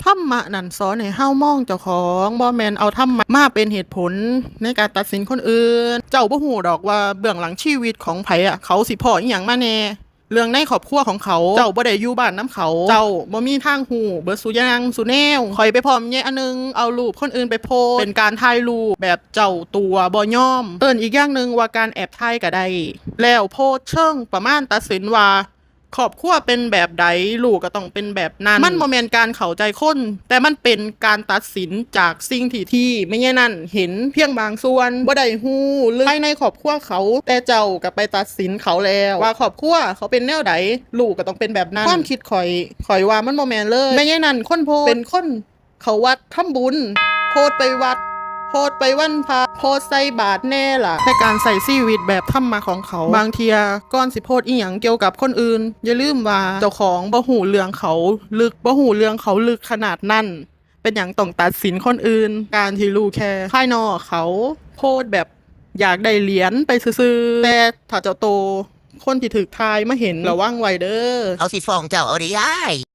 ທຳມະນັ້ນສອນໃຫ້ເຮົາມອງເຈົ້າຂອງ, ບໍ່ແມ່ນເອົາທຳມະມາເປັນເຫດຜົນໃນການຕັດສິນຄົນອື່ນ. ເຈົ້າບໍ່ຮູ້ດອກວ່າເບື້ອງຫຼັງຊີວິດຂອງໃຜອະ ເຂົາຊິພໍ້ອີ່ຫຍັງມາແດ່. ເລື່ອງໃນຄອບຄົວຂອງເຂົາ ເຈົ້າບໍ່ໄດ້ຢູ່ບ້ານນຳເຂົາ, ເຈົ້າບໍ່ມີທາງຮູ້ເບິດສູ່ຢ່າງສູ່ແນວ. ຂ້ອຍໄປພ້ອມແມ່ໃຫຍ່ອັນໜຶ່ງ ເອົາຮູບຄົນອື່ນໄປໂພສ ເປັນການຖ່າຍຮູບແບບເຈົ້າຕົວະບໍ່ຍອມ. ເອີ້ນອີກຢ່າງໜຶ່ງວ່າການແອບຖ່າຍກໍໄດ້. ແລ້ວໂພສເຊີງປະມານຕັດສິນວ່າ ຄອບຄົວເປັນແບບໃດ ລູກກໍຕ້ອງເປັນແບບນັ້ນ. ມັນບໍ່ແມ່ນການເຂົ້າໃຈຄົນ, ແຕ່ມັນເປັນການຕັດສິນຈາກສິ່ງທີ່ ທີ່ແມ່ໃຫຍ່ນັ້ນເຫັນພຽງບາງສ່ວນ, ບໍ່ໄດ້ຮູ້ເລື່ອງພາຍໃນຄອບຄົວເຂົາ, ແຕ່ເຈົ້າກໍໄປຕັດສິນເຂົາແລ້ວ ວ່າຄອບຄົວເຂົາເປັນແນວໃດ ລູກກໍຕ້ອງເປັນແບບນັ້ນ. ຄວາມຄິດຂ້ອຍ, ຂ້ອຍວ່າມັນບໍ່ແມ່ນເລີຍ. ແມ່ໃຫຍ່ນັ້ນຄົນໂພສເປັນຄົນ ເຂົ້າວັດທຳບຸນ, ໂພສໄປວັດ, ໂພສໄປວັນພະ, ໂພສໃສ່ບາດແດ່ລະ. ໃນການໃຊ້ຊີວິດແບບທຳມະຂອງເຂົາ, ບາງເທື່ອກ່ອນຊິໂພສອີ່ຫຍັງກ່ຽວກັບຄົນອື່ນ, ຢ່າລືມວ່າເຈົ້າຂອງບໍ່ຮູ້ເລື່ອງເຂົາເລິກ, ບໍ່ຮູ້ເລື່ອງເຂົາເລິກຂະໜາດນັ້ນ. ເປັນຫຍັງຕ້ອງຕັດສິນຄົນອື່ນ? ການທີ່ຮູ້ແຄ່ພາຍນອກເຂົາໂພສແບບຢາກໄດ້ຫຼຽນໄປຊື່ໆ, ແຕ່ຖ້າເຈົ້າໂຕ ຄົນທີ່ຖືກຖ່າຍມາເຫັນ, ລະວັງໄວ້ເດີ້. ເຂົາຊິຟ້ອງເຈົ້າເອົາເດ້ອ້າຍ.